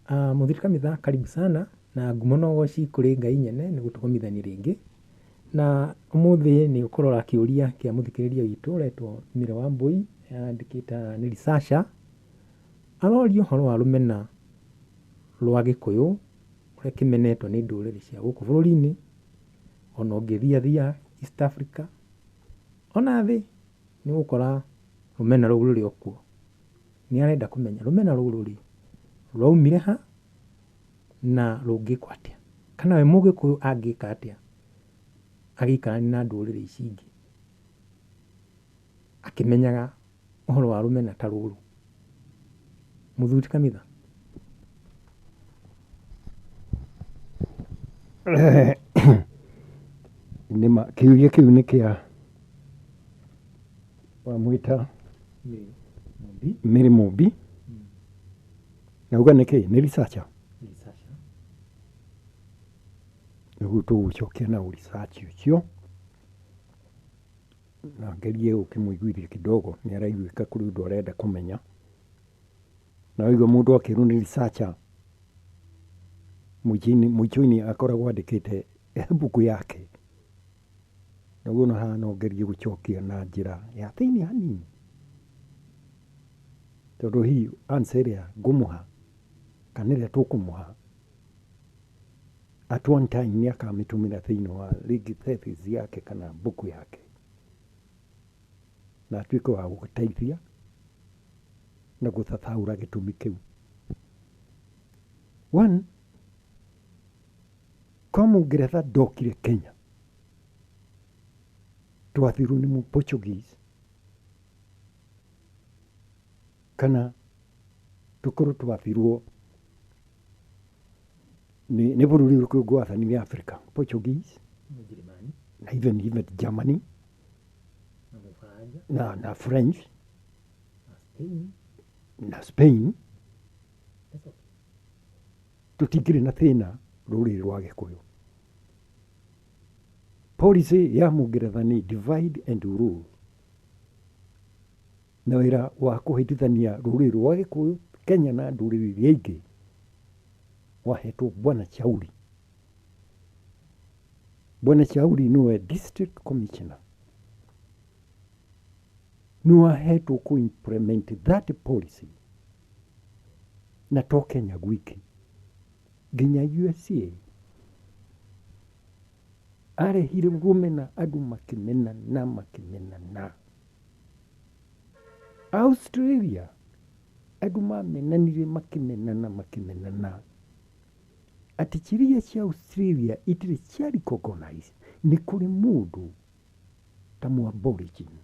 Mũthuri Kamitha, karibu sana na ngumo na ũgoci kũrĩ Ngai nyene nĩ gũtũgomithania rĩngĩ. Na ũmũthĩ nĩ ũkũrora kĩũria kĩa mũthikĩrĩria witũ ũretwo Mire wa Mbũi, arandĩkĩte nĩ researcher. Aroria ũhoro wa rũmena rwa Gĩkũyũ ũrĩa kĩmenetwo nĩ ndũrĩrĩ cia gũkũ bũrũri-inĩ, ona ũngĩthiathia East Africa, ona thĩ nĩ ũgũkora rũmena rũu rũrĩ o kuo. Nĩ arenda kũmenya rũmena rũrũ rĩ, rwaumire ha na rũngĩkwo atĩa, kana we Mũgĩkũyũ angĩka atĩa agĩikarania na ndũrĩrĩ ici ingĩ akĩmenyaga ũhoro wa rũmena ta rũrũ. Mũthuri Kamitha. Nĩma kĩũria kĩu nĩ kĩa wamwĩta Mary Mũmbi. Na uga nĩ kĩ? Nĩ researcher. Nĩguo tũgũcokia na research ũcio na ngerie gũkĩmũiguithia kidogo, nĩ araiguĩka kũrĩ ũndũ arenda kũmenya. Na waigua mũndũ akĩrwo nĩ researcher mũico-inĩ akoragwo andĩkĩte mbuku yake. Naguo ona haha no ngerie gũcokia na njĩra ya thĩinĩ hanini, tondũ hihi answer ĩrĩa ngũmũha kana ĩrĩa tũkũmũha at one time nĩ akamĩtũmĩra thĩinĩ wa rĩngĩ thesis yake kana mbuku yake, na atuĩke wa gũgũteithia na gũthathaũra gĩtũmi kĩu. One, kwa Mũngeretha ndokire Kenya, twathirwo nĩ Portuguese kana tũkorwo twathirwo nĩ bũrũri ũrĩkũ ũngĩ wathanire Africa? Portuguese na even Germany na French na Spain. Tũtingĩrĩ na thĩna rũrĩrĩ rwa Gĩkũyũ. Policy ya Mũngeretha nĩ divide and rule, na wĩra wa kũhĩtithania rũrĩrĩ rwa Gĩkũyũ Kenya na ndũrĩrĩ iria ingĩ wahetwo Bwana Chauri. Bwana Chauri nĩwe district commissioner, nĩwe wahetwo kũ implement that policy, na to Kenya gwiki, nginya USA. Arehire rũmena, andũ makĩmenana makĩmenana. Australia andũ mamenanire makĩmenana makĩmenana, atĩ ciria cia Australia itirĩ cia recognize nĩ kũrĩ mũndũ ta Mũaborigine.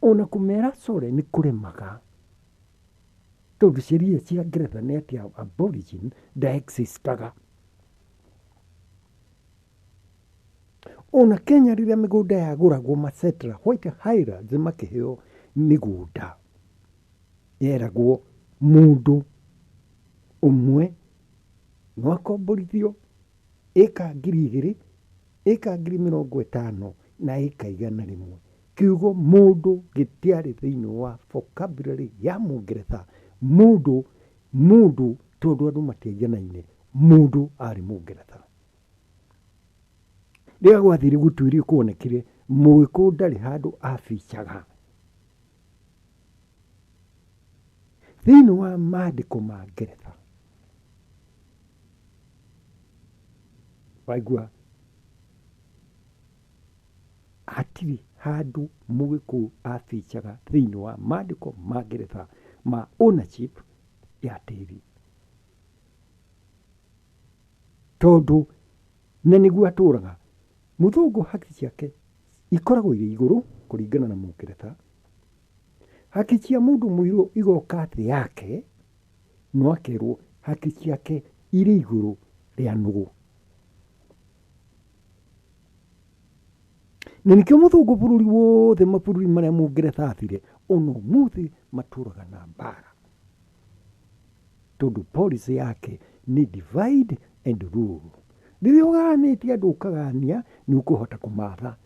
Ona kũmera sorry nĩ kũremaga, tondũ sheria cia Ngeretha nĩ atĩ aborigine ndaexistaga. Ona Kenya rĩrĩa mĩgũnda yagũragwo masetra White Highlands makĩheo mĩgũnda, yeragwo mũndũ ũmwe no akomborithio ĩka 2,000, ĩka 50,000 na ĩka 100. Kiugo mũndũ gĩtiarĩ thĩinĩ wa vocabulary ya Mũngeretha. Mũndũ, mũndũ, tondũ andũ matiaiganaine, mũndũ arĩ Mũngeretha. Rĩrĩa gwathire gũtuĩrio kuonekire Mũgĩkũyũ ndarĩ handũ abicaga. Thĩinĩ wa maandĩko ma Ngeretha, waigua hatirĩ handũ Mũgĩkũyũ abicaga thĩinĩ wa maandĩko ma Ngeretha ma ownership ya tĩri. Tondũ na nĩguo atũraga, mũthũngũ haki ciake ikoragwo irĩ igũrũ kũringana na Mũngeretha. Haki cia mũndũ mũirũ igoka thĩ yake, no akerwo haki ciake irĩ igũrũ rĩa nũgũ. Na nĩkĩo mũthũngũ bũrũri wothe, mabũrũri marĩa Mũngeretha athire, ona ũmũthĩ matũraga na mbara. Tondũ policy yake nĩ divide and rule. Rĩrĩa ũgayanĩtie andũ ũkagayania, nĩ ũkũhota kũmatha.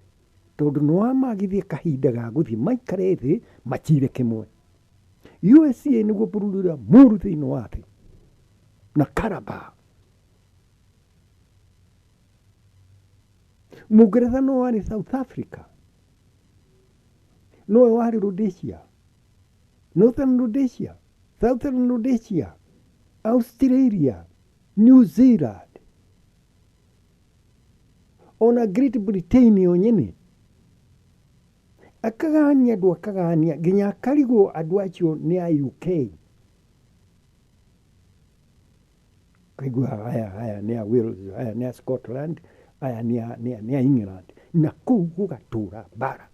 Tondũ nĩ wamagithia kahinda ga gũthiĩ maikare thĩ machire kĩmwe. USA nĩguo bũrũri ũrĩa mũũru thĩinĩ wa thĩ na Karabakh. Mũngeretha no warĩ South Africa, nowe warĩ Rhodesia, Northern Rhodesia, Southern Rhodesia, Australia, New Zealand, ona Great Britain yo nyene. Akagania andũ, akagania nginya akarigwo andũ acio nĩ a UK. Kaigua aya aya nĩ a Wales, aya nĩ a Scotland, aya nĩ a England. Na kũu gũgatũra mbara.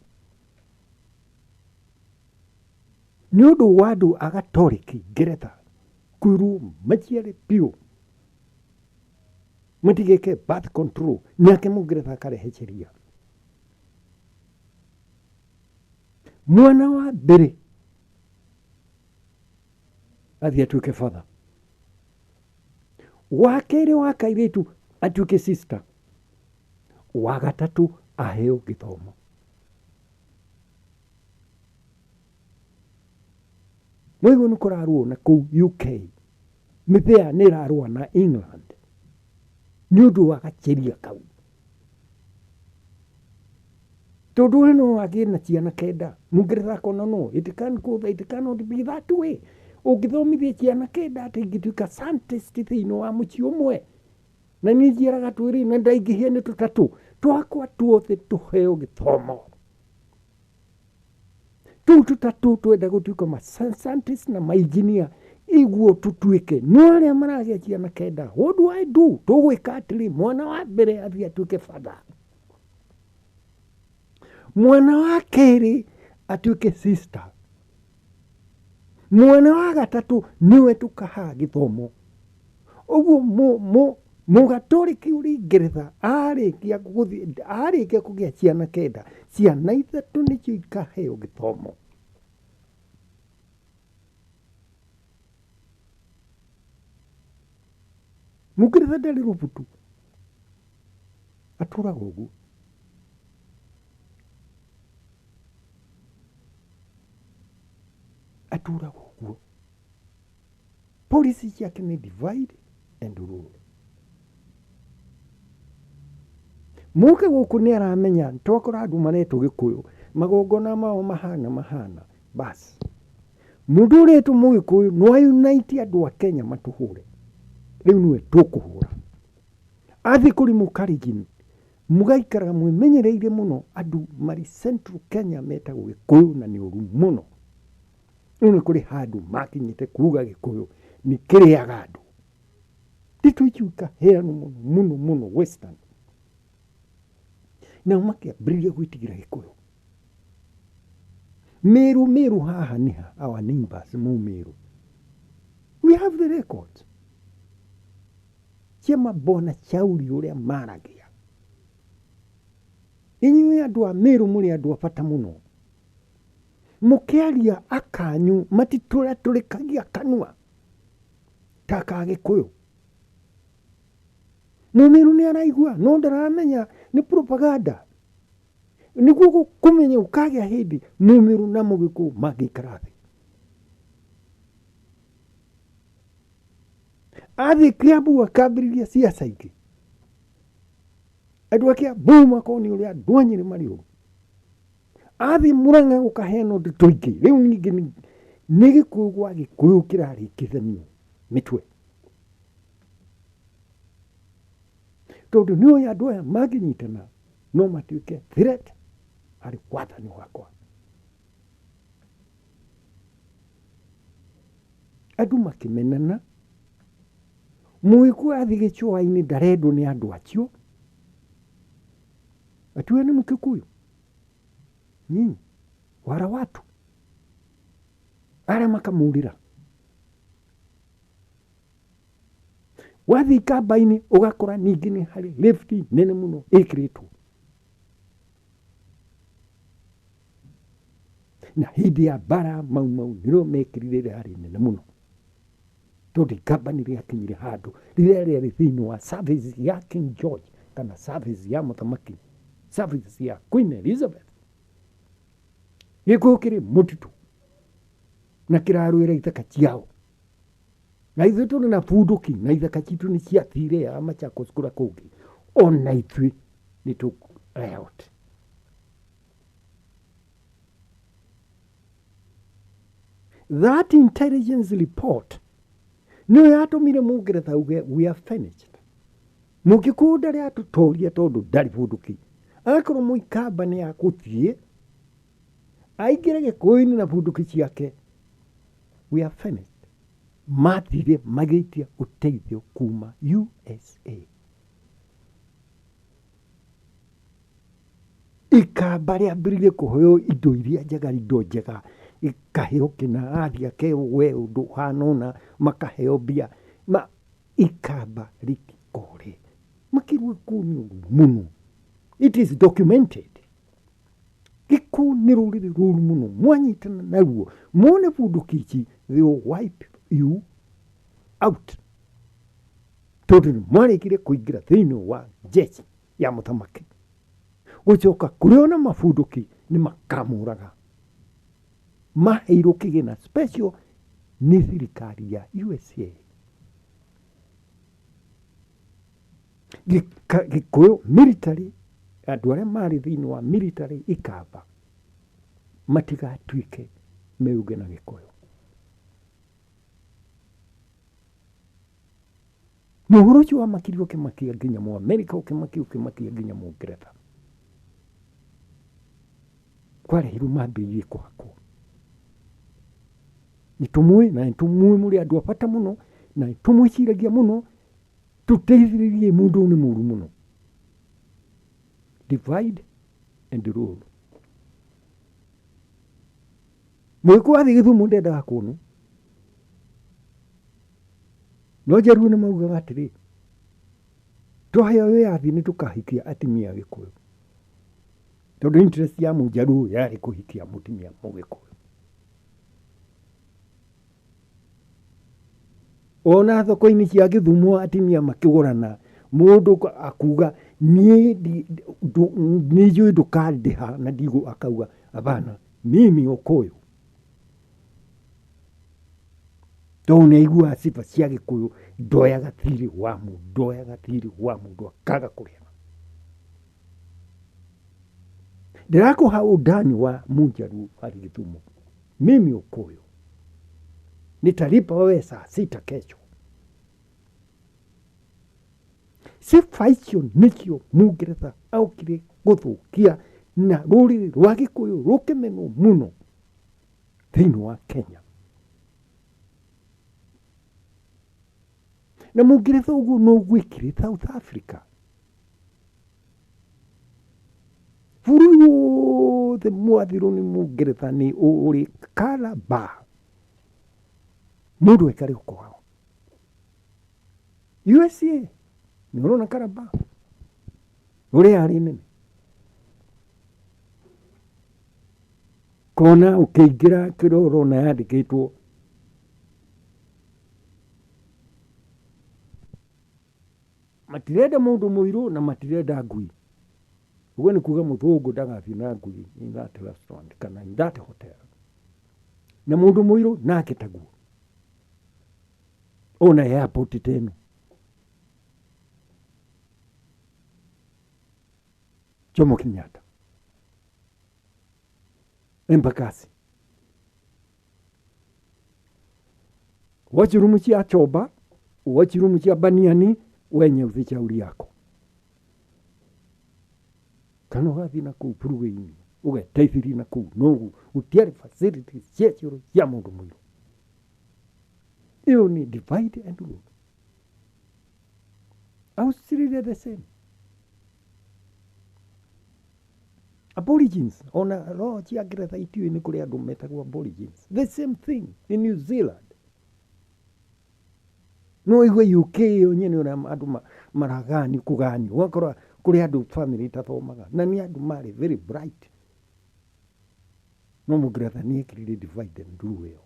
Nĩ ũndũ wa andũ a Gatoreki Ngeretha kwĩrwo maciare biũ matigeke birth control, nake Mũngeretha akarehe sheria. Mwana wa mbere athiĩ atuĩke father, wa kerĩ wa kairĩtu atuĩke sister, wa gatatũ aheo gĩthomo. Mwaigua nĩ kũrarũo na kũu UK, mĩthea nĩ ĩrarũa na England nĩ ũndũ wa gacheria kau. Tondũ we no agĩe na ciana kenda, Mũngeretha akona no, it can go, it cannot be that way. Ũngĩthomithia ciana kenda atĩ ingĩtuĩka scientist thĩinĩ wa mũciĩ ũmwe, na niĩ njiaraga twĩrĩ na ndaingĩhia nĩ tũtatũ, twakwa tuothe tũheo gĩthomo. Tũu tũtatũ twenda gũtuĩka ma scientist na ma engineer, iguo tũtuĩke. No arĩa maragĩa ciana kenda, what do I do? Tũgwĩka atĩrĩ, mwana wa mbere athiĩ atuĩke father, mwana wa kerĩ atuĩke sister, mwana wa gatatũ nĩwe tũkaha gĩthomo. Ũguo mũgatoreki ũrĩ Ngeretha arĩkia gũthiĩ, arĩkia kũgĩa ciana kenda, ciana ithatũ nĩcio ikaheo gĩthomo. Mũngeretha ndarĩ rũbutu, atũraga ũguo. Atũraga ũguo. Policy ciake nĩ divide and rule. Mũke gũkũ nĩ aramenya twakora andũ maretwo Gĩkũyũ, magongona mao mahana mahana, bas. Mũndũ ũretwo Mũgĩkũyũ no unite andũ a Kenya matũhũre. Rĩu nĩwe tũkũhũra. Athiĩ kũrĩ Mũkalenjin, mũgaikaraga mwĩmenyereire mũno andũ marĩ Central Kenya metagwo Gĩkũyũ na nĩ ũru mũno. Rĩu nĩ kũrĩ handũ makinyĩte kuga Gĩkũyũ nĩ kĩrĩaga andũ. Ndeto icio ikaheanwo mũno mũno mũno Western. Nao makĩambĩrĩria gwĩtigĩra Gĩkũyũ. Meru Meru haha nĩ ha, our neighbors mu Meru. We have the records. Cia mabwana Shauri ũrĩa maragia. Inyuĩ andũ a Meru mũrĩ andũ a bata mũno. Mũkĩaria akanyu matitũratũrĩkagia kanua ta ka Gĩkũyũ. Mũmeru nĩ araigua no ndaramenya nĩ propaganda. Nĩguo kũmenya ũkagĩa hĩndĩ Mũmeru na Mũgĩkũyũ mangĩikara thĩ. Athiĩ Kiambu akambĩrĩria siasa ingĩ. Andũ a Kiambu makorwo nĩ ũrĩa andũ a Nyĩrĩ marĩ ũru. Athiĩ Mũrang'a gũkaheanwo ndeto ingĩ. Rĩu ningĩ nĩ Gĩkũyũ gwa Gĩkũyũ kĩrarĩkithanio mĩtwe. Tondũ nĩ ũĩ andũ aya mangĩnyitana no matuĩke threat harĩ wathani wakwa. Andũ makĩmenana, Mũgĩkũyũ athiĩ gĩcũa-inĩ ndarendwo nĩ andũ acio. Atiwe nĩ Mũkikuyu. Nyinyi wara watu arĩa makamũrĩra. Wathiĩ Ikamba-inĩ ũgakora ningĩ nĩ harĩ lift nene mũno ĩkĩrĩtwo. Na hĩndĩ ya mbara Mau Mau nĩrĩo mekĩrire rĩarĩ nene mũno. Tondũ Ikamba nĩ rĩakinyire handũ rĩrĩa rĩarĩ thĩinĩ wa service ya King George kana service ya mũthamaki, service ya Queen Elizabeth. Gĩkũyũ kĩrĩ mũtitũ. Na kĩrarũĩra ithaka ciao. Na ithuĩ tũrĩ na bunduki na ithaka citũ nĩ ciathire ya Machakos kũrĩa kũngĩ. Ona ithuĩ nĩ tũ riot. That intelligence report nĩyo yatũmire Mũngeretha auge we are finished. Mũgĩkũyũ ndarĩ atũtoria tondũ ndarĩ bunduki. Akorwo mũikamba nĩ akũthiĩ aingĩre Gĩkũyũ-inĩ na bunduki ciake, we are finished. Mathire magĩitia ũteithio kuma USA. Ikamba rĩambĩrĩirie kũheo indo iria njega, indo njega, ikaheo kĩna, athiĩ akeo we ũndũ ũhana ũna, makaheo mbia. Ma ikamba rĩtikore. Makĩrwo kũu nĩ ũru mũno. It is documented. Gĩkũyũ nĩ rũrĩrĩ rũru mũno. Mwanyitana naruo, muone bunduki ici, they will wipe you out. Tondũ nĩ mwarĩkire kũingĩra thĩinĩ wa jeshi ya mũthamaki. Gũcoka kũrĩ ona mabunduki nĩ makamũraga. Maheirwo kĩgĩna special nĩ thirikari ya USA. Gĩkũyũ military, andũ arĩa marĩ thĩinĩ wa military ikamba matigatuĩke meuge na Gĩkũyũ. Na ũhoro ũcio wamakirie ũkĩmakia nginya Mũamerika, ũkĩmakia ũkĩmakia nginya Mũngeretha. Kwarehirwo mambĩrĩrie kũhakwo. Nĩ tũmũĩ na nĩ tũmũĩ mũrĩ andũ a bata mũno na nĩ tũmwĩciragia mũno, tũteithĩrĩrie mũndũ ũyũ nĩ mũru mũno. Divide and rule. Mũgĩkũyũ athiĩ Gĩthumo ndendaga kuonwo. No Njaruo nĩ maugaga atĩrĩ, twaheo wĩyathi nĩ tũkahikia atumia a Gĩkũyũ. Tondũ interest ya Mũnjaruo yarĩ kũhikia mũtumia Mũgĩkũyũ. Ona thoko-inĩ cia Gĩthumo atumia makĩgũrana, mũndũ akuga niĩ nĩ njũĩ ndũkandĩha na ndigũ, akauga abana mimi Ũkũyũ. Tondũ nĩ aiguaga sifa cia Gĩkũyũ, ndoyaga thirĩ wa mũndũ, ndoyaga thirĩ wa mũndũ akaga kũrĩha. Ndĩrakũha ũndani wa Mũnjaruo harĩ Gĩthumo. Mimi Ũkũyũ nitalipa wewe saa sita kesho. Sifa icio nĩcio Mũngeretha aokire gũthũkia na rũrĩrĩ rwa Gĩkũyũ rũkĩmenwo mũno thĩinĩ wa Kenya. Na Mũngeretha ũguo no gwĩkire South Africa. Bũrũri wothe mwathirwo nĩ Mũngeretha nĩ ũrĩ Calabar. Mũndũ aikare kwao. USA nĩ ũrona Calabar ũrĩa yarĩ nene. Kona ũkĩingĩra kĩrĩa ũrona yandĩkĩtwo matirenda mũndũ mũirũ na matirenda ngui. Ũguo nĩ kuga mũthũngũ ndagathiĩ na ngui in that restaurant kana in that hotel. Na mũndũ mũirũ nake taguo. Ona airport ta ĩno. Jomo Kenyatta. Embakasi. Wachirumu chia Choba, wachirumu chia Baniani, wenye uthichauri yako. Kana ũgathiĩ na kũu bũrũri-inĩ, ũgeteithĩria na kũu, no gũtiarĩ facilities cia cioro cia mũndũ mũirũ. Ĩyo nĩ divide and rule. Australia the same. Aborigines, ona roho cia Ngeretha itiũĩ nĩ kũrĩ andũ metagwo aborigines. The same thing in New Zealand. No igue UK ĩyo nyene ũrĩa andũ maragani kũganio, ũgakora kũrĩ andũ family itathomaga na nĩ andũ marĩ very bright. No Mũngeretha nĩ ekĩrire divide and rule ĩyo.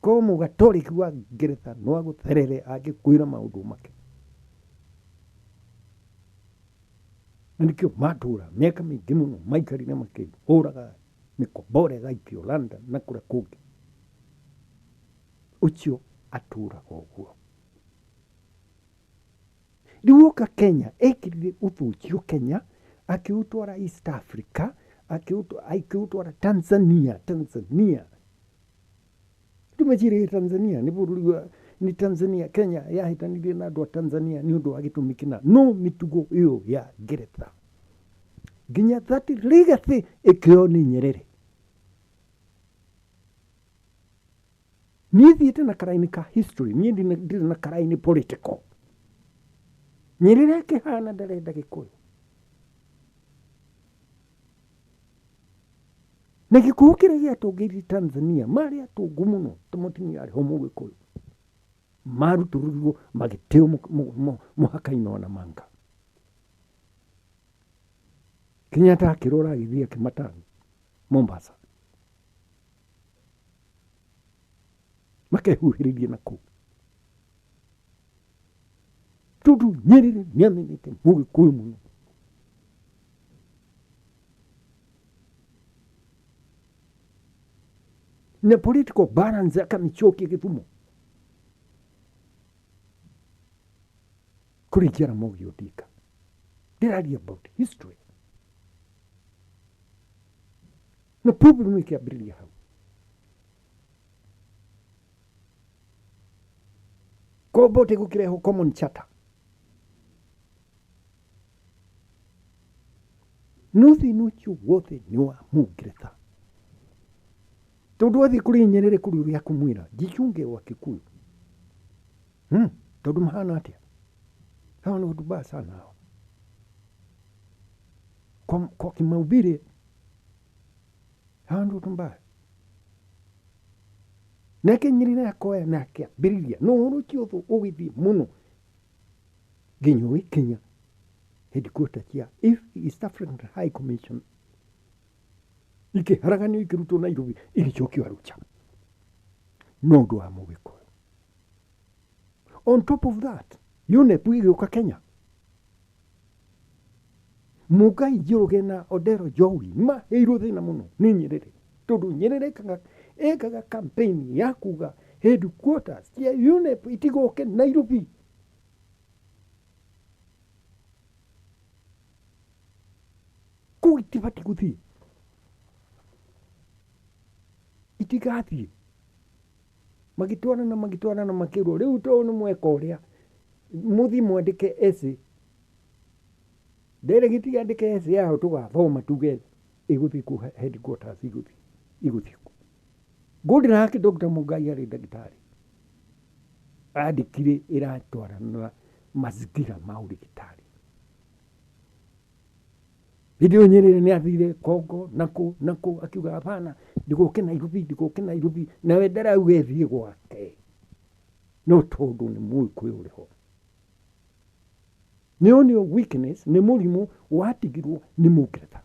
Ko Mũgatoriki wa Ngeretha no agũtherere angĩkwĩra maũndũ make. Na nĩkĩo matũra mĩaka mĩingĩ mũno maikarire makĩhũraga mĩkombora ĩgaikio London na kũrĩa kũngĩ. Ũcio atũraga ũguo. Rĩu oka Kenya, ekĩrire ũthũ ũcio Kenya, akĩũtwara East Africa, akĩũtwara Tanzania, Tanzania. Rĩu meciragia Tanzania nĩ bũrũri wa nĩ Tanzania, Kenya yahĩtanirie na andũ a Tanzania nĩ ũndũ wa gĩtũmi kĩna, no mĩtugo ĩyo ya Ngeretha nginya that legacy ĩkĩoywo nĩ Nyerere. Niĩ thiĩte na karaini ka history, niĩ ndirĩ na karaini political. Nyerere akĩhana ndarenda Gĩkũyũ. Na Gĩkũyũ kĩrĩa gĩatũngĩirie Tanzania marĩ atũngu mũno ta mũtumia arĩ ho Mũgĩkũyũ. Marutũrũrirwo magĩteo mũhaka-inĩ wa Namanga. Kenyatta akĩrora agĩthiĩ akĩmatanga Mombasa. Makehuhĩrĩria na kũu. Tondũ Nyerere nĩamenete Mũgĩkũyũ mũno. Na political balance akamĩcokia Gĩthumo kũrĩ Jaramogi Odinga. Ndĩraria about history. Na problem ĩkĩambĩrĩria hau. Kombote gũkĩrehwo common charter. No thĩna ũcio wothe nĩ wa Mũngeretha. Tondũ athiĩ kũrĩ Nyerere kũrĩ ũrĩa akũmwĩra, jichunge wa Kikuyu. Tondũ mahana atĩa? Hawa ni watu baya sana hawa. Kwa kimaumbile hawa ni watu mbaya. Nake Nyerere akoya na akĩambĩrĩria no ũhoro ũcio ũthũ ũgĩthiĩ mũno nginya ũgĩkinya headquarter cia East African High Commission ikĩharaganio ikĩrutwo Nairobi igĩcokio Arusha no ũndũ wa Mũgĩkũyũ. On top of that, UNEP ĩgĩũka Kenya. Mũngai Njoroge na Odero Jowi maheirwo thĩna mũno nĩ Nyerere tondũ Nyerere ekaga campaign ya kuga headquarters cia UNEP itigoke Nairobi. Kũu itibatiĩ gũthiĩ, itigathiĩ. Magĩtwarana magĩtwarana makĩrwo rĩu tondũ nĩ mweka ũrĩa mũthiĩ mwandĩke essay. Delegate yandĩke essay yao tũgathoma tuge ĩgũthiĩ kũ headquarters igũthiĩ kũ. Goodluck Dr. Mugai arĩ ndagĩtarĩ andĩkire ĩratwarana na mazingira ma ũrigitani. Hĩndĩ ĩyo Nyerere nĩ athire Kongo nakũ nakũ akiuga hapana ndĩgoke Nairobi ndĩgoke Nairobi nawe ndarauga ĩthiĩ gwake no tondũ nĩ Mũgĩkũyũ ũrĩ ho. Nĩyo nĩyo weakness nĩ mũrimũ watigirwo nĩ Mũngeretha.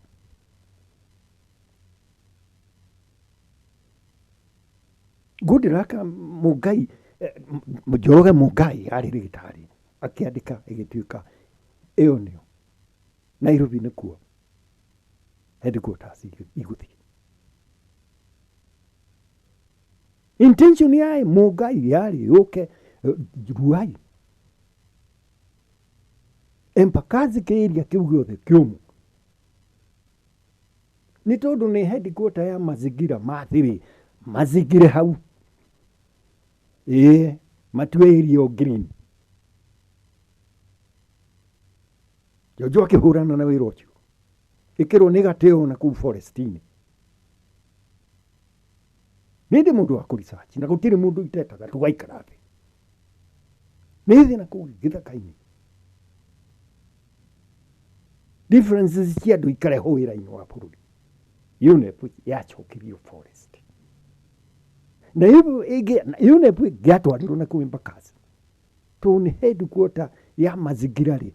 Goodluck Mugai Njoroge Mugai arĩ ndagĩtarĩ akĩandĩka ĩgĩtuĩka ĩyo nĩyo Nairobi nĩkuo headquarters igũthiĩ. Intention ya Mugai yarĩ yũke Ruai Embakasi kĩĩria kĩu gĩothe kĩũmũ nĩ tondũ nĩ headquarter ya mazingira mathiri mazingire hau ĩĩ matue area green. Jojo akĩhũrana na wĩra ũcio ĩkĩrwo nĩ gateo na kũu forest-inĩ. Nĩ ndĩ mũndũ wa kũ research na gũtirĩ mũndũ itetaga tũgaikara thĩ. Nĩ thĩ na kũu gĩthaka-inĩ. Differences cia andũ ikarehwo wĩra-inĩ wa bũrũri. UNEP yacokirio forest. Na UNEP ĩngĩatwarirwo na kũu Embakasi tondũ nĩ headquarter ya mazingira rĩ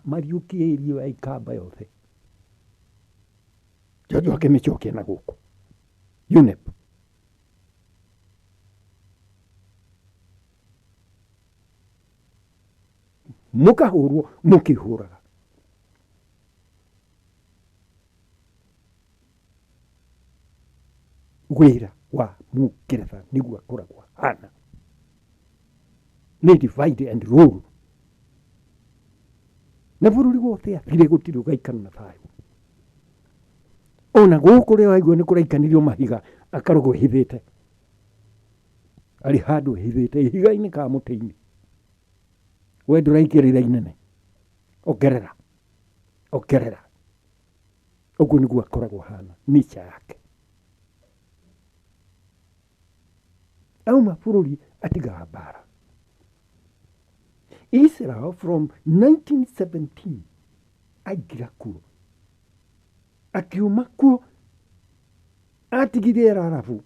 mariũkie area ya Ikamba yothe. Jojo akĩmĩcokia na gũkũ UNEP. Mũkahũrwo mũkĩhũraga. Wĩra wa Mũngeretha nĩguo akoragwo ahana. Nĩ divide and rule. Na bũrũri wothe athire gũtirĩ ũgaikara na thayũ. Ona gũkũ rĩo waigua nĩ kũraikanirio mahiga akarogwo ehithĩte. Arĩ handũ ehithĩte ihiga-inĩ kana mũtĩ-inĩ. We ndũraikĩrĩra inene. Ongerera. Ongerera. Ũguo nĩguo akoragwo ahana nature yake. Auma bũrũri atigaga mbara. Israel from 1917 aingĩra kuo. Akiuma kuo atigire Arabu.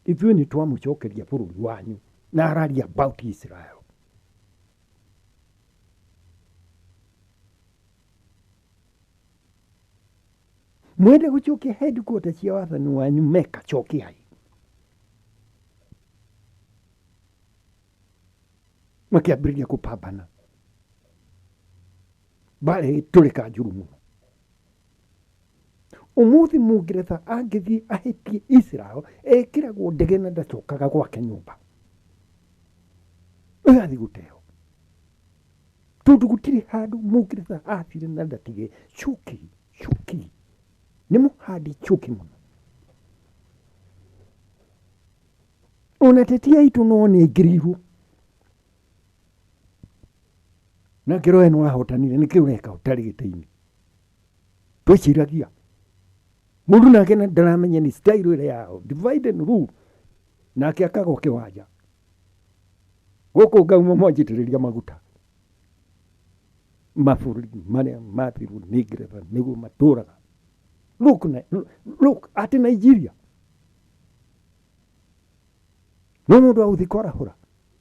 Ithuĩ nĩ twamũcokeria bũrũri wanyu na araria about Israel. Mwende gũcokia headquarter cia wathani wanyu Mecca, cokiai. Makĩambĩrĩria kũpambana. Mbara ĩgĩtũrĩka njũru mũno. Ũmũthĩ Mũngeretha angĩthiĩ ahĩtie Israel, ekĩragwo ndege na ndacokaga gwake nyũmba. Ĩgathiĩ gũteo. Tondũ gũtirĩ handũ Mũngeretha athire na ndatige chuki, chuki. Nĩ mũhandi chuki mũno. Ona teti aitũ no nĩ aingĩrĩirwo. Na ngĩrwo we nĩ wahotanire, nĩkĩ ũreka ũtarĩ gĩtĩ-inĩ? Twĩciragia. Mũndũ nake ndaramenya nĩ style ĩrĩa yao, divide and rule. Nake akagwa kĩwanja. Gũkũ ngauma mwanjitĩrĩria maguta. Mabũrũri marĩa mathirwo nĩ Ngeretha nĩguo matũraga. Look, look at Nigeria. No mũndũ agũthiĩ kwarahũra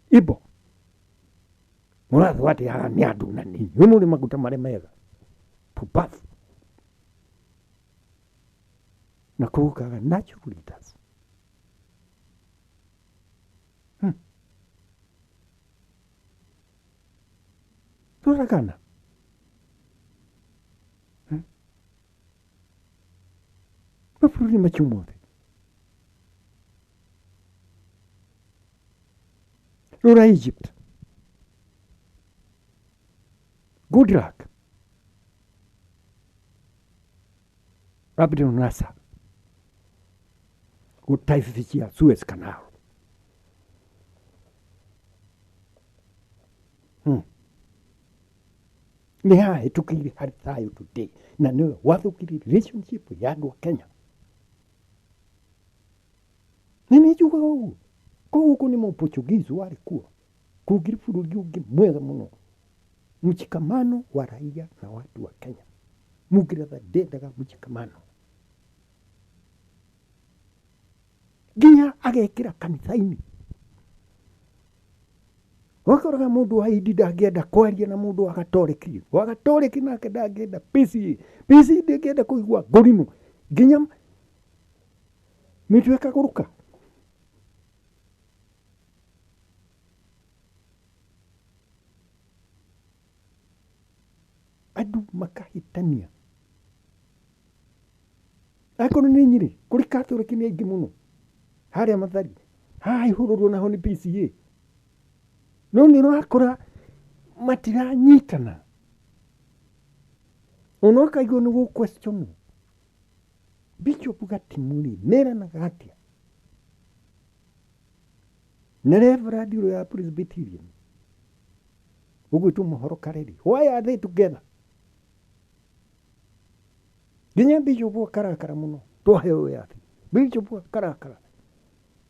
Igbo. Mũrathwo atĩ haha nĩ andũ na nĩ inyuĩ mũrĩ maguta marĩa mega. Pumbavu. Na kũgukaga natural leaders. Rora kana. Mabũrũri macio mothe. Rora Egypt. Good luck. Abdel Nasser. Gũtaithia Suez Canal. Nĩ hahĩtũkĩire harĩ thayũ today na nĩwe wathũkirie relationship ya andũ a Kenya. Nĩ nĩ njugaga ũguo. Koguo gũkũ nĩ Mũportuguese warĩ kuo. Kũngĩrĩ bũrũri ũngĩ mwega mũno. Mshikamano wa raia na watu wa Kenya. Mũngeretha ndendaga mshikamano. Nginya agekĩra kanitha-inĩ. Wakoraga mũndũ wa Hindi ndangĩenda kwaria na mũndũ wa Gatoreki. Wa Gatoreki nake ndangĩenda PCA. PCA ndĩngĩenda kũigua ngũrimũ. Nginya mĩtwe ĩkagũrũka. Andũ makahĩtania. Akorwo nĩ Nyĩrĩ, kũrĩ Catholic nĩ aingĩ mũno. Harĩa Mathari, haha ihũrũrwo naho nĩ PCA. No nĩ ũrakora matiranyitana. Ona ũkaigua nĩ gũ question. Bishop Gatimu rĩ, meranaga atĩa? Na Reverend ũrĩa wa Presbyterian ũgwĩtwo Mohoro Kareri, why are they together? Nginya Bishop akarakara mũno twaheo wĩyathi. Bishop akarakara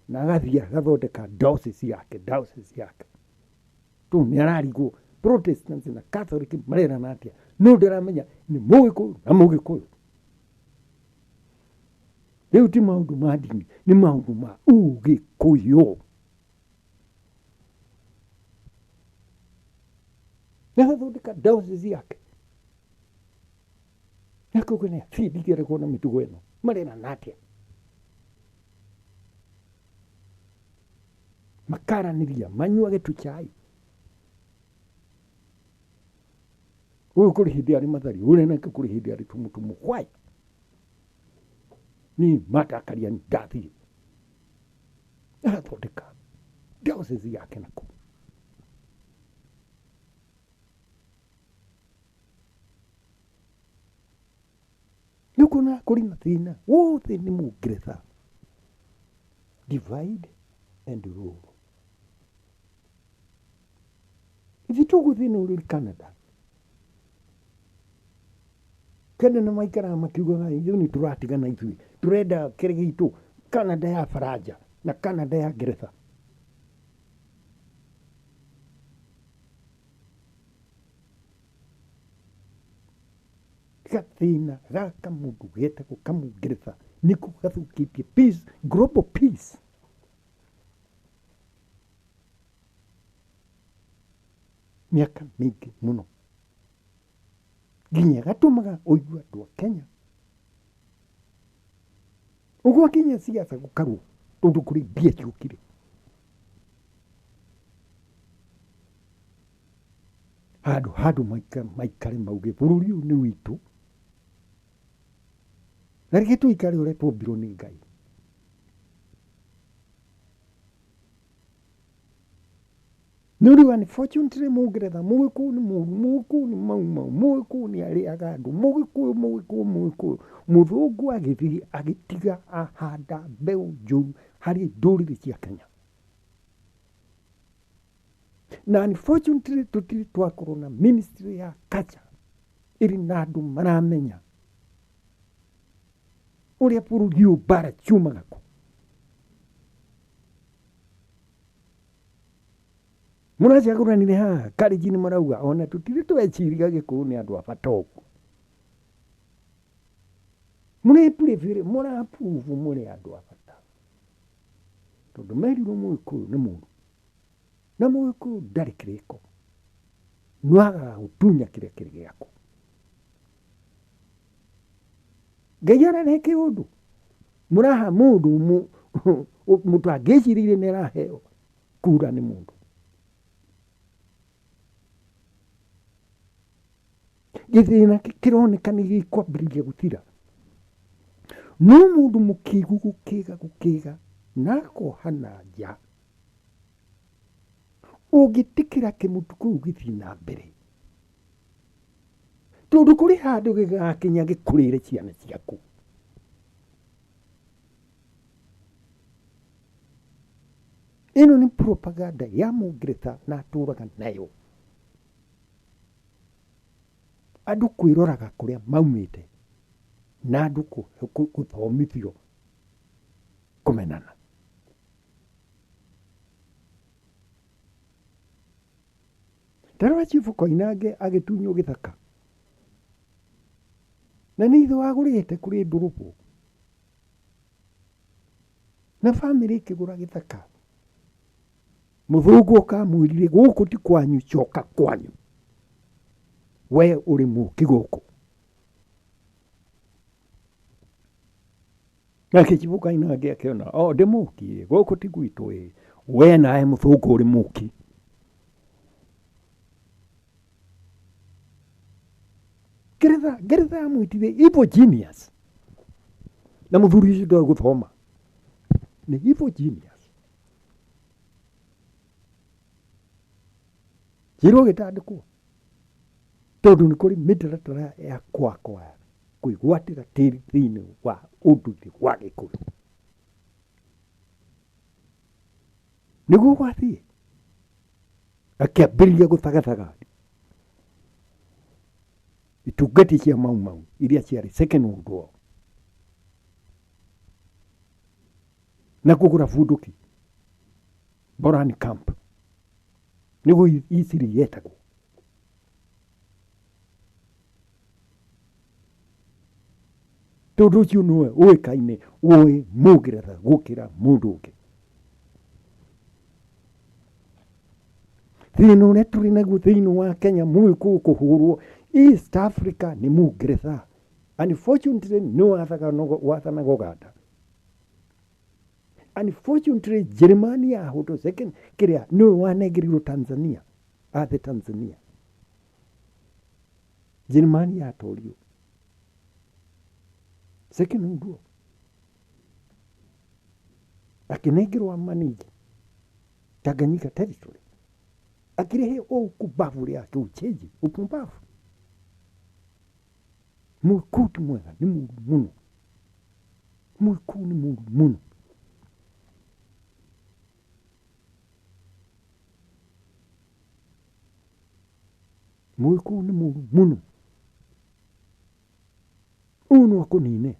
na agathiĩ agathondeka diocese yake, diocese yake. Tu nĩ ararigwo Protestants na Catholic marerana atĩa? No ndĩramenya nĩ Mũgĩkũyũ na Mũgĩkũyũ. Rĩu ti maũndũ ma ndini, nĩ maũndũ ma ũgĩkũyũ. Agathondeka diocese yake. Akauga nĩ athiĩ ndingĩenda kuona mĩtugo ĩno. Marerana atĩa? Makaranĩria, manyuage tu chai. Ũyũ kũrĩ hĩndĩ arĩ Mathari, ũrĩa nake kũrĩ hĩndĩ arĩ Tumutumu. Why? Ni matakaria ndathiĩ. Arathondeka diocese yake na kũu. Nĩũkuona kũrĩ na thĩna wothe nĩ Mũngeretha. Divide and rule. Ithuĩ tũgũthiĩ na ũrĩ Canada. Canada nĩ maikaraga makiugaga ithuĩ nĩ tũratigana ithuĩ. Tũrenda kĩrĩa gitũ Canada ya Faranja na Canada ya Ngeretha. Gathĩna gaka mũndũ getagwo kamũngeretha nĩko gathũkĩtie peace, global peace. Mĩaka mĩingĩ mũno nginya gatũmaga ũigue andũ a Kenya ũguo nginya siasa gũkarwo tondũ kũrĩ mbia ciũkire. Handũ handũ maikare mauge bũrũri ũyũ nĩ witũ na reke tũikare ũrĩa twombirwo nĩ Ngai. No rĩu unfortunately Mũngeretha Mũgĩkũyũ nĩ mũru, Mũgĩkũyũ nĩ mau mau, Mũgĩkũyũ nĩ arĩaga andũ, Mũgĩkũyũ Mũgĩkũyũ Mũgĩkũyũ. Mũthũngũ agĩthiĩ agĩtiga ahanda mbeũ njũru harĩ ndũrĩrĩ cia Kenya. Na unfortunately tũtirĩ twakorwo na ministry ya culture ĩrĩ na andũ maramenya ũrĩa bũrũri ũyũ mbara ciumaga kũ. Mũracagũranire haha karĩnjini marauga ona tũtirĩ tweciria Gĩkũyũ nĩ andũ a bata ũguo. Mũrĩ mũraprove mũrĩ andũ a bata. Tondũ merirwo Mũgĩkũyũ nĩ mũru. Na Mũgĩkũyũ ndarĩ kĩrĩko. Nĩwagaga gũtunya kĩrĩa kĩrĩ gĩaku. Ngai ararehe kĩũndũ. Mũraha mũndũ mũndũ angĩcirĩire nĩ araheo kura nĩ mũndũ. Gĩthĩna kĩroneka nĩ gĩkwambĩrĩria gũthira. No mũndũ mũkĩgu gũkĩga gũkĩga na akoha na nja. Ũngĩtĩkĩra kĩmũtũ kĩu gĩthiĩ na mbere. Tondũ kũrĩ handũ gĩgakinya gĩkũrĩre ciana ciaku. Ĩno nĩ propaganda ya Mũngeretha na atũraga nayo. Andũ kwĩroraga kũrĩa maumĩte na andũ gũthomithio kũmenana. Ndarora Chifu Koinange agĩtunywo gĩthaka. Na nĩ ithe wagũrĩte kũrĩ ndũrũbũ. Na bamĩrĩ ĩkĩgũra gĩthaka. Mũthũngũ oka amwĩrire gũkũ ti kwanyu, coka kwanyu. We ũrĩ mũki gũkũ. Nake Chifu Koinange akĩona, o ndĩ mũki, gũkũ ti gwitũ ĩ. We nawe mũthũngũ ũrĩ mũki. Ngeretha Ngeretha amwĩtire evil genius. Na mũthuri ũcio ndoĩ gũthoma. Nĩ evil genius. Njĩrwo gĩtandĩkwo. Tondũ nĩ kũrĩ mĩtaratara ya kwakwa kwĩgwatĩra tĩri thĩinĩ wa ũndũire wa Gĩkũyũ. Nĩguo gwathiĩ. Akĩambĩrĩria gũthagathaga itungati cia Mau Mau iria ciarĩ second world war. Na kũgũra bunduki Boran camp nĩguo Isiri yetagwo. Tondũ ũcio nĩwe ũĩkaine ũĩ Mũngeretha gũkĩra mũndũ ũngĩ. Thĩna ũrĩa tũrĩ naguo thĩinĩ wa Kenya Mũgĩkũyũ kũhũrwo East Africa nĩ Mũngeretha. Unfortunately nĩ wathanaga Uganda. Unfortunately Jeremani yahũtwo second kĩrĩa nĩwe wanengerirwo Tanzania. Athe Tanzania. Jeremani yatorio. Second World War. Akĩnengerwo manage Tanganyika territory. Akĩrehe o upumbavu ũrĩa akĩũchenji upumbavu. Mũgĩkũyũ ti mwega, nĩ mũru mũno. Mũgĩkũyũ nĩ mũru mũno. Mũgĩkũyũ nĩ mũru mũno. Ũyũ no akũnine.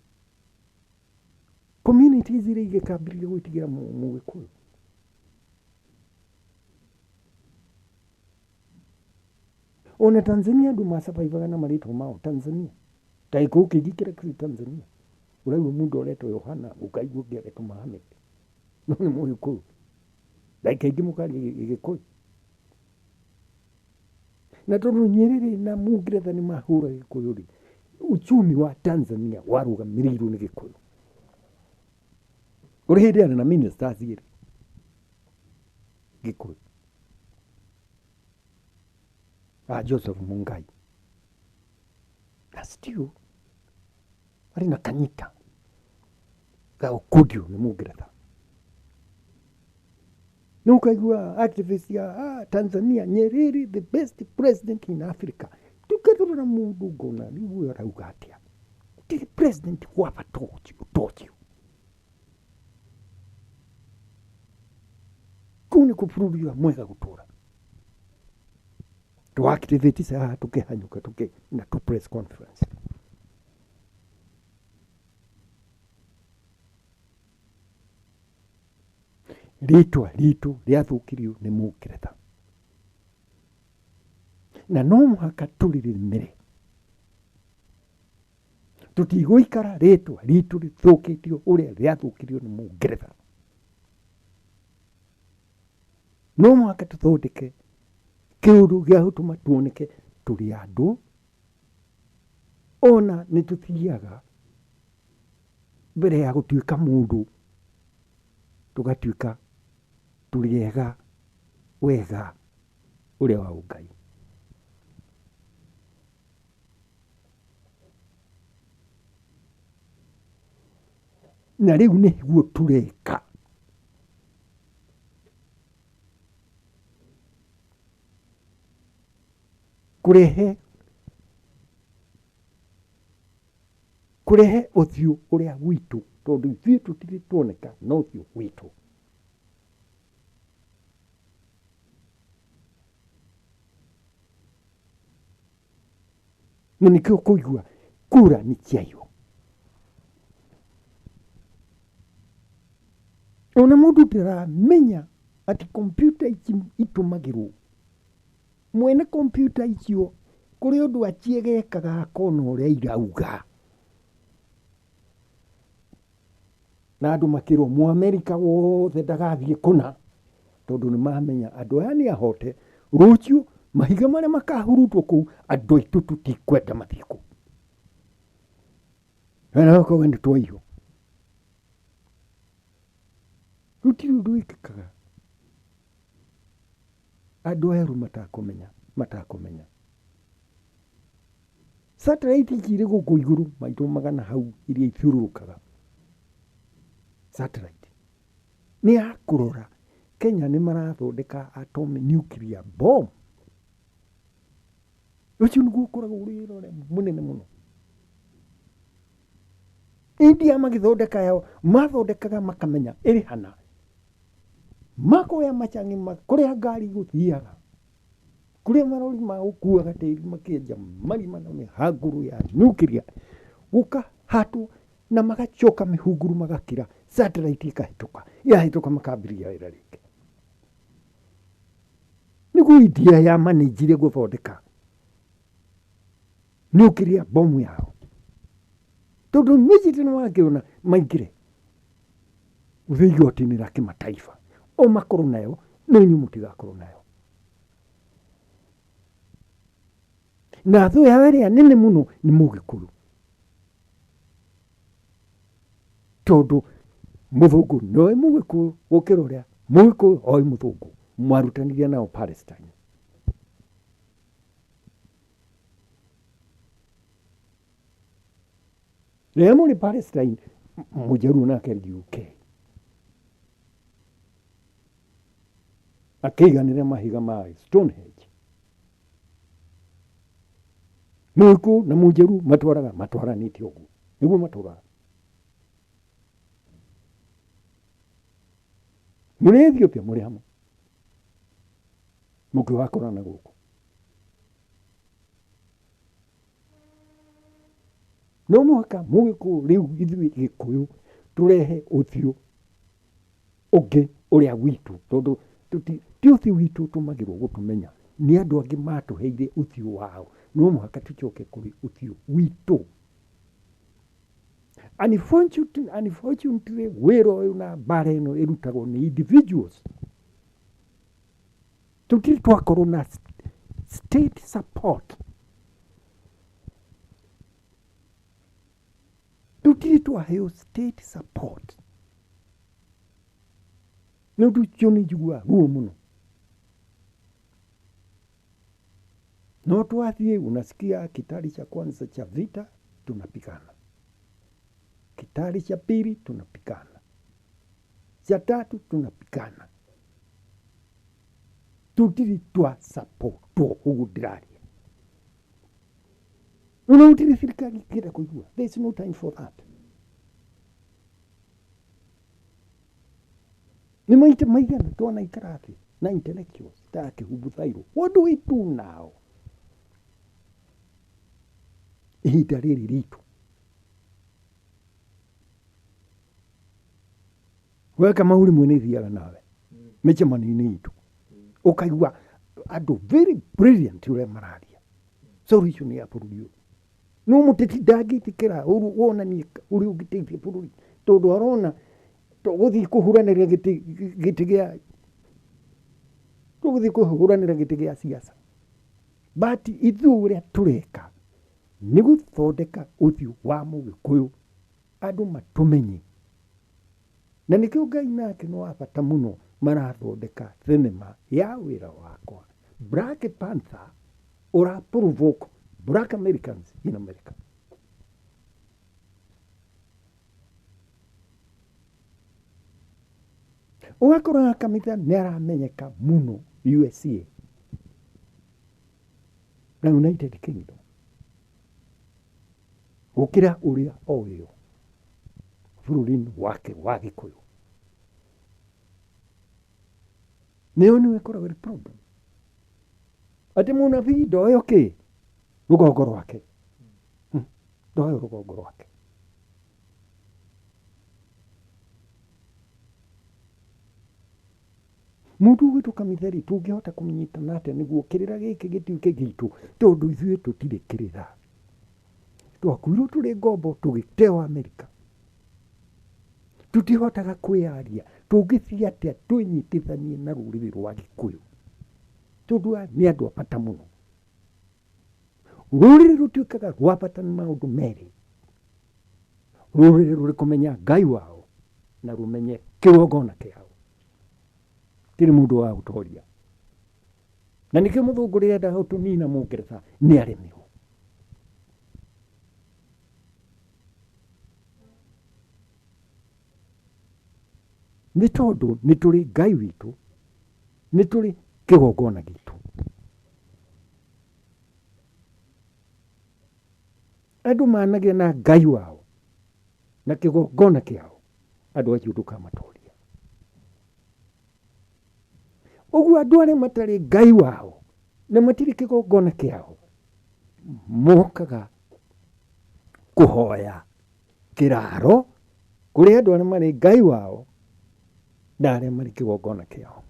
Communities iria ingĩ ikambĩrĩria gwĩtigĩra Mũgĩkũyũ. Ona Tanzania andũ masurvivaga na marĩtwa mao Tanzania. Ta gĩkũyũ kĩingĩ kĩrĩa kĩrĩ Tanzania. Ũraigua mũndũ aretwo Yohana, ũkaigua ũngĩ aretwo Mohamed. No nĩ Mũgĩkũyũ. Ndagĩka ingĩ mũkaria Gĩkũyũ. Na tondũ Nyerere na Mũngeretha nĩ mahũra Gĩkũyũ rĩ, uchumi wa Tanzania warũgamĩrĩirwo nĩ Gĩkũyũ. Kũrĩ hĩndĩ arĩ na ministers igĩrĩ Gĩkũyũ. A Joseph Mungai. Na still arĩ na kanyita ga gũkundio nĩ Mũngeretha. Nĩ ũkaigua activist ya Tanzania, Nyerere the best president in Africa. Tukatũrora mũndũ ngona rĩu ũyũ arauga atĩa. Gũtirĩ president wa bata ũcio. Kũu nĩkuo bũrũri ũrĩa mwega gũtũra. Tũ activate haha tũkĩhanyũka tũkĩ na tũ press conference. Rĩtwa ritũ rĩathũkirio nĩ Mũngeretha. Na no mũhaka tũrĩrĩmĩre. Tũtigũikara rĩtwa ritũ rĩthũkĩtio ũrĩa rĩathũkirio nĩ Mũngeretha. No mũhaka tũthondeke kĩũndũ gĩa gũtũma tuoneke tũrĩ andũ, ona nĩ tũthiaga mbere ya gũtuĩka mũndũ, tũgatuĩka tũrĩ ega wega ũrĩa wa ũngai. Na rĩu nĩguo tũreka. Kũrehe kũrehe ũthiũ ũrĩa witũ, tondũ ithuĩ tũtirĩ tuoneka na ũthiũ witũ. Na nĩkĩo kũigua kura nĩ ciaiywo. Ona mũndũ ndaramenya atĩ kompyuta ici itũmagĩrwo. Mwene kompyuta icio kũrĩ ũndũ aciegekaga akona ũrĩa irauga. Na andũ makĩrwo Mũamerika wothe ndagathiĩ kũna, tondũ nĩ mamenya andũ aya nĩ ahote, rũciũ mahiga marĩa makahurutwo kũu andũ aitũ tũtikwenda mathiĩ kũu. Na ũkauga nĩ twaiywo. Gũtirĩ ũndũ wĩkĩkaga andũ erũ matakũmenya, matakũmenya. Satellite ici irĩ gũkũ igũrũ maitũ magana hau iria ithiũrũrũkaga. Satellite nĩ ya kũrora Kenya nĩ marathondeka atomic nuclear bomb. Ũcio nĩguo ũkoragwo ũrĩ wĩra ũrĩa mũnene mũno. India magĩthondeka yao, mathondekaga makamenya ĩrĩ hana. Makoya macang'i kũrĩa ngari igũthiaga, kũrĩa marori ma gũkuaga tĩri makĩenja marima na mĩhangũrũ ya nuclear, gũkahatwo na magacoka mĩhunguru magakira, satellite ĩkahĩtũka, yahĩtũka makambĩrĩria wĩra rĩngĩ. Nĩguo India yamanĩnjire gũthondeka nuclear bomu yao. Tondũ immediately nĩ wakĩona maingĩre gũthiĩ igoti-inĩ rĩa kĩmataifa, o makorwo nayo, no inyuĩ mũtigakorwo nayo. Na thũ yao ĩrĩa nene mũno nĩ Mũgĩkũyũ. Tondũ mũthũngũ noĩ Mũgĩkũyũ gũkĩra ũrĩa Mũgĩkũyũ oĩ mũthũngũ. Mwarutanirie nao Palestine. Rĩrĩa mũrĩ Palestine, mũjaruo nake arĩ UK. Akĩiganĩra mahiga ma Stonehenge. Mũgĩkũyũ na mũnjeru matwaraga matwaranĩte ũguo. Nĩguo matũraga. Mũrĩ Ethiopia mũrĩ hamwe. Mũkĩwakorana gũkũ. No mũhaka mũgĩkũyũ rĩu ithuĩ gĩkũyũ tũrehe ũthiũ ũngĩ ũrĩa witũ tondũ ti ũthiũ witũ ũtũmagĩrwo gũtũmenya nĩ andũ angĩ matũheire ũthiũ wao. No mũhaka tũcoke kũrĩ ũthiũ witũ. Unfortunately wĩra ũyũ na mbara ĩno ĩrutagwo nĩ individuals. Tũtirĩ twakorwo na state support. Tũtirĩ twaheo state support. Nĩ ũndũ ũcio nĩ njiguaga ruo mũno. No twathiĩ unasikia kitari cha kwanza cha vita tunapigana. Kitari cha pili tunapigana. Cha tatu tunapigana. Tũtirĩ twa support ũguo ndĩraria. Ona gũtirĩ thirikari ĩngĩenda kũigua. There is no time for that. Nĩ maita maigana twanaikara thĩ na intellectuals ta Kĩhumbu Thairũ. What do we do now? Ihinda rĩrĩ ritũ. We Kamau rĩmwe nĩ thiaga nawe mĩcemanio-inĩ itũ ũkaigua andũ very brilliant ũrĩa mararia solution ya bũrũri ũyũ. No mũteti ndangĩtĩkĩra wonanie ũrĩa ũngĩteithia bũrũri tondũ arona tũgũthiĩ kũhũranĩra gĩtĩ gĩa tũgũthiĩ kũhũranĩra gĩtĩ gĩa siasa. But ithuĩ ũrĩa tũreka nĩ gũthondeka ũthiũ wa mũgĩkũyũ andũ matũmenye. Na nĩkĩo Ngai nake nĩ wa bata mũno marathondeka thenema ya wĩra wakwa Black Panther ũra provoke Black Americans in America. Ũgakora Kamitha nĩ aramenyeka mũno USA na United Kingdom gũkĩra ũrĩa oĩo bũrũri-inĩ wake wa Gĩkũyũ. Nĩyo nĩyo ĩkoragwo ĩrĩ problem. Atĩ mũnabii ndoĩo kĩ? Rũgongo rwake. Ndoĩo rũgongo rwake. Mũndũ ũgwĩtwo Kamitha rĩ, tũngĩhota kũmũnyitana atĩa nĩguo kĩrĩra gĩkĩ gĩtuĩke gitũ tondũ ithuĩ tũtirĩ kĩrĩra. Twakuirwo tũrĩ ngombo tũgĩteo Amerika. Tũtihotaga kwĩyaria. Tũngĩthiĩ atĩa twĩnyitithanie na rũrĩrĩ rwa Gĩkũyũ? Tondũ aya nĩ andũ a bata mũno. Rũrĩrĩ rũtuĩkaga rwa bata nĩ maũndũ merĩ. Rũrĩrĩ rũrĩ kũmenya Ngai wao na rũmenye kĩgongona kĩao. Tirĩ mũndũ wa gũtoria. Na nĩkĩo mũthũngũ rĩrĩa endaga gũtũnina mũngeretha nĩ aremirwo. Nĩ tondũ nĩ tũrĩ Ngai witũ, nĩ tũrĩ kĩgongona gitũ. Andũ managĩa na Ngai wao na kĩgongona kĩao, andũ acio ndũkamatoria. Ũguo andũ arĩa matarĩ Ngai wao na matirĩ kĩgongona kĩao mokaga kũhoya kĩraro kũrĩ andũ arĩa marĩ Ngai wao na arĩa marĩ kĩgongona kĩao.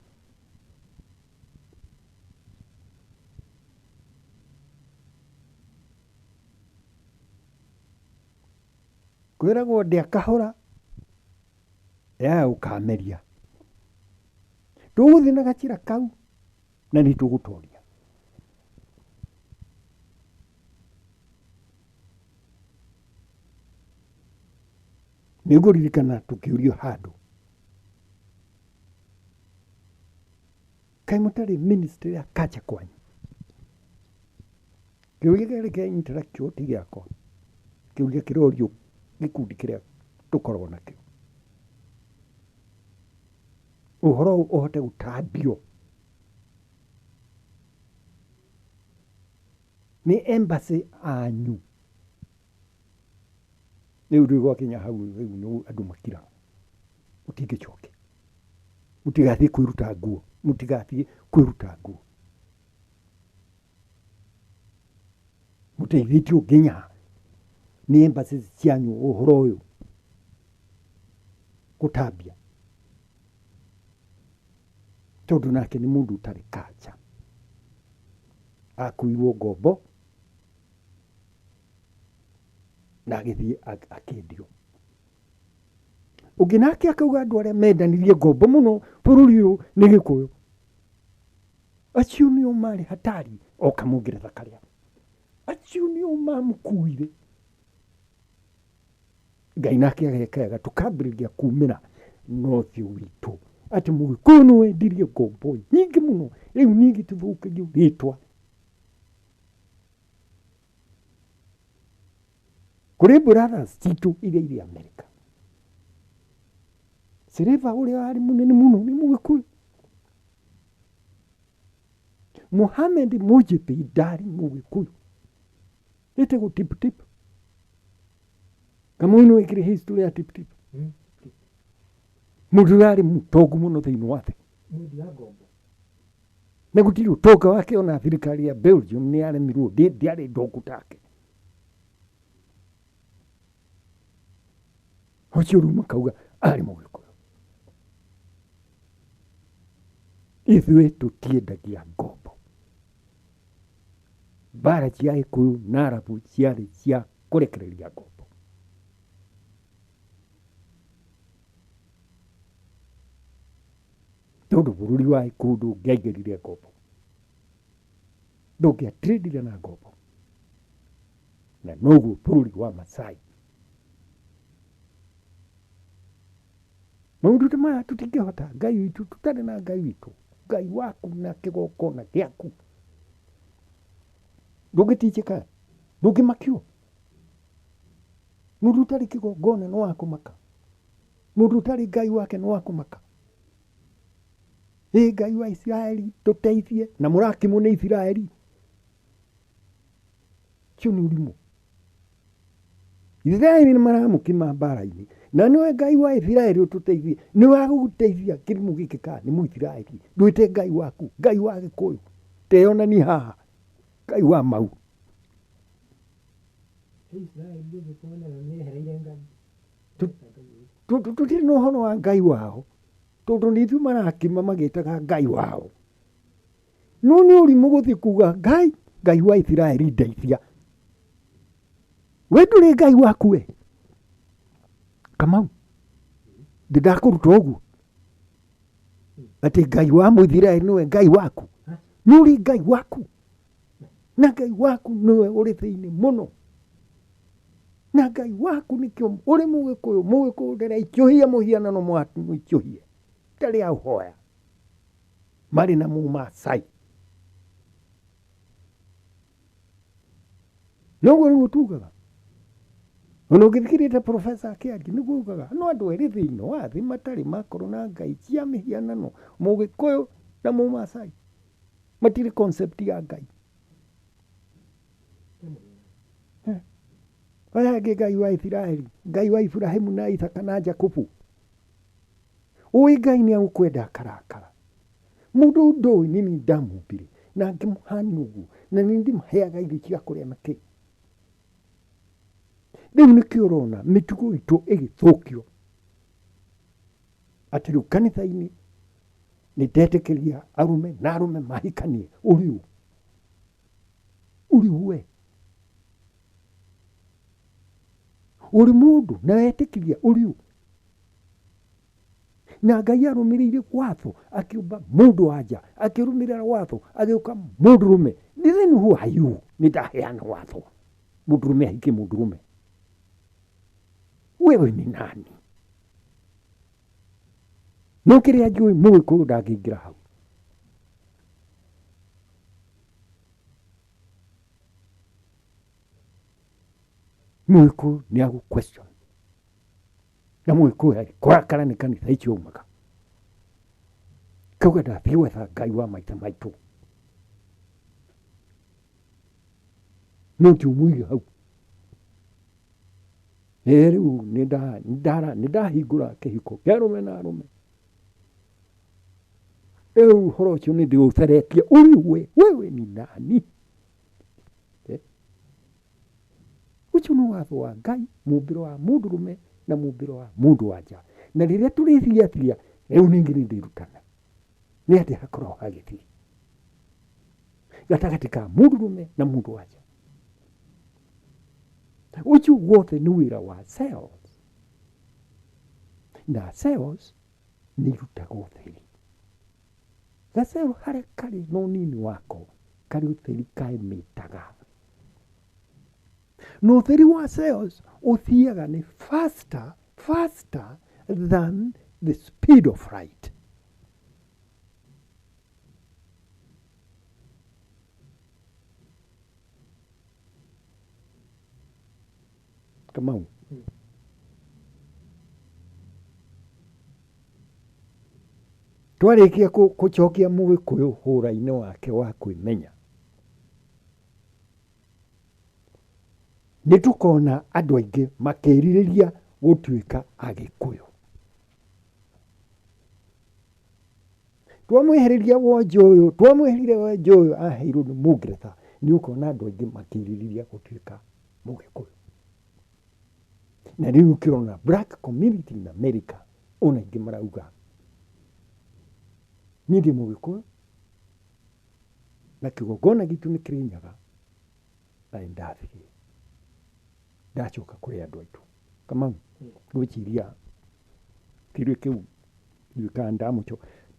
Kwĩragwo ndĩa kahũra yaga gũkameria. Tũgũthiĩ na gacĩra kau na nĩ tũgũtoria. Nĩ ngũririkana tũkĩũrio handũ kaĩ mũtarĩ ministry ya culture kwanyu. Kĩũria kĩarĩ kĩa intellectual ti gĩakwa. Kĩũria kĩrorio gĩkundi kĩrĩa tũkoragwo nakĩo. Ũhoro ũyũ ũhote gũtambio Nĩ embassy anyu. Rĩu rĩu gwakinya hau rĩu nĩ andũ makiraga. Mũtingĩcokia. Mũtigathiĩ kwĩruta nguo. Mũtigathiĩ kwĩruta nguo. Mũteithĩtio nginya nĩ embassy cianyu ũhoro ũyũ gũtambia. Tondũ nake nĩ mũndũ ũtarĩ kanja. Akuirwo ngombo na agĩthiĩ akĩendio. Ũngĩ nake akauga andũ arĩa mendanirie ngombo mũno bũrũri ũyũ nĩ Gĩkũyũ. Acio nĩo marĩ hatari o kamũngeretha karĩa. Acio nĩo mamũkuire. Ngai nake ageka tũkambĩrĩria kumĩra na ũthiũ witũ atĩ Mũgĩkũyũ nĩ wendirie ngombo nyingĩ mũno, rĩu ningĩ tũthũkagio rĩtwa. Kũrĩ brothers citũ iria irĩ Amerika. Siriva ũrĩa warĩ mũnene mũno nĩ Mũgĩkũyũ. Mohamed Mujibi ndarĩ Mũgĩkũyũ. Ĩtagwo Tip Tip. Kamau nĩ wekire history ya Tip Tip. Mũndũ ũrĩa arĩ mũtongu mũno thĩinĩ wa thĩ. Mwendia wa ngombo. Na gũtirĩ ũtonga wake ona thirikari ya Belgium nĩ yaremirwo ndĩarĩ ndongu take. Ũcio rĩu makauga arĩ Mũgĩkũyũ. Ithuĩ tũtiendagia ngombo. Mbara cia Gĩkũyũ na Arabu ciarĩ cia kũrekereria ngombo. Tondũ bũrũri wa Gĩkũyũ ndũngĩaingĩrire ngombo. Ndũngĩatrĩndire na ngombo. Na noguo bũrũri wa Masai. Maũndũ ta maya tũtingĩhota. Ngai witũ, tũtarĩ na Ngai witũ. Ngai waku na kĩgongona gĩaku. Ndũngĩtinjĩka, ndũngĩmakio. Mũndũ ũtarĩ kĩgongona nĩ wa kũmaka. Mũndũ ũtarĩ Ngai wake nĩ wa kũmaka. Ĩ Ngai wa Isiraeli tũteithie, na mũrakimwo nĩ Isiraeli. Ũcio nĩ ũrimũ. Isiraeli nĩ maramũkima mbara-inĩ, na nĩwe Ngai wa Isiraeli ũtũteithie. Nĩwe agũgũteithia kĩrimũ gĩkĩ kana nĩ Mũisiraeli. Ndwĩte Ngai waku, Ngai wa Gĩkũyũ. Teyonanie haha, Ngai wa mau. Isiraeli ũngĩkona nĩehereire Ngai. Tũtirĩ na ũhoro wa Ngai wao, tondũ nĩ ithuĩ marakima magĩtaga Ngai wao. No nĩ ũrimũ gũthiĩ kuga Ngai, Ngai wa Isiraeli ndeithia. We ndũrĩ Ngai waku we. Kamau, ndĩndakũruta ũguo. Atĩ Ngai wa Mũisiraeli nĩwe Ngai waku. Nĩ ũrĩ Ngai waku. Na Ngai waku nĩwe ũrĩ thĩinĩ mũno. Na Ngai waku nĩkĩo ũrĩ Mũgĩkũyũ, Mũgĩkũyũ ndaraicũhia mũhianano mũicũhie. Ndarĩ aũhoya. Marĩ na Mũmaasai. Noguo nĩguo tugaga. Ona ũngĩthikĩrĩria professor akĩaria nĩguo ugaga no andũ erĩ thĩinĩ wa thĩ matarĩ makorwo na ngai cia mĩhianano, Mũgĩkũyũ na Mũmaasai. Matirĩ concept ya Ngai. Aya angĩ Ngai wa Isiraeli, Ngai wa Iburahĩmu na Isaka na Jakubu. Ũĩ Ngai nĩ agũkwenda akarakara. Mũndũ ndoĩ nĩ niĩ ndamũmbire na ngĩmũhania ũguo na nĩ ndĩmũheaga irio cia kũrĩa na kĩ. Rĩu nĩkĩo ũrona mĩtugo itũ ĩgĩthũkio. Atĩ rĩu kanitha-inĩ nĩ ndetĩkĩria arũme na arũme mahikanie. Ũrĩ ũ? Ũrĩ ũ we? Ũrĩ mũndũ na wetĩkirie ũrĩ ũ? Na Ngai arũmĩrĩire watho akĩũmba mũndũ wa nja, akĩrũmĩrĩra watho agĩũka mũndũrũme. Then who are you? Nĩ ndaheana watho mũndũrũme ahikie mũndũrũme. Wewe ni nani? No kĩrĩa njũĩ Mũgĩkũyũ ndangĩingĩra hau. Mũgĩkũyũ nĩ agũ question. Na Mũgĩkũyũ kũrakara nĩ kanitha icio aumaga. Kauga ndathiĩ gwetha Ngai wa maithe maitũ. No ti ũmũige hau. Ĩ rĩu nĩ ndahingũra kĩhiko kĩa arũme na arũme. Rĩu ũhoro ũcio nĩ ndĩũtheretie ũrĩ we, wewe ni nani? Ũcio nĩ watho wa Ngai, mũmbĩro wa mũndũrũme na mũmbĩro wa mũndũ wa nja. Na rĩrĩa tũrĩthiathia, rĩu ningĩ nĩ ndĩrutana. Nĩ atĩ hakoragwo hagĩthiĩ gatagatĩ ka mũndũrũme na mũndũ wa nja. Ũcio wothe nĩ wĩra wa cells. Na cells nĩ irutaga ũtheri. Gacell harĩa karĩ na ũnini wako, karĩ ũtheri kaemĩtaga. Na ũtheri wa cells ũthiaga nĩ faster, faster than the speed of light. Kamau. Twarĩkia gũcokia mũgĩkũyũ hũra-inĩ wake wa kwĩmenya, nĩ tũkona andũ aingĩ makĩrirĩria gũtuĩka Agĩkũyũ. Twamwehereria wonje ũyũ, twamwehereria wonje ũyũ aheirwo nĩ Mũngeretha, nĩ ũkona andũ aingĩ makĩrirĩria gũtuĩka Mũgĩkũyũ. Na rĩu ũkĩrona black community in America, ona aingĩ marauga niĩ ndĩ Mũgĩkũyũ na kĩgongona gitũ nĩ Kĩrĩnyaga na nĩ ndathiĩ ndacoka kũrĩ andũ aitũ. Kamau, ngwĩciria kĩũria kĩu ndiũĩ kana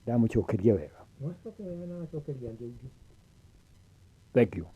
ndamũcokeria wega. Wacokeria wega na wacokeria andũ aingĩ. Thank you.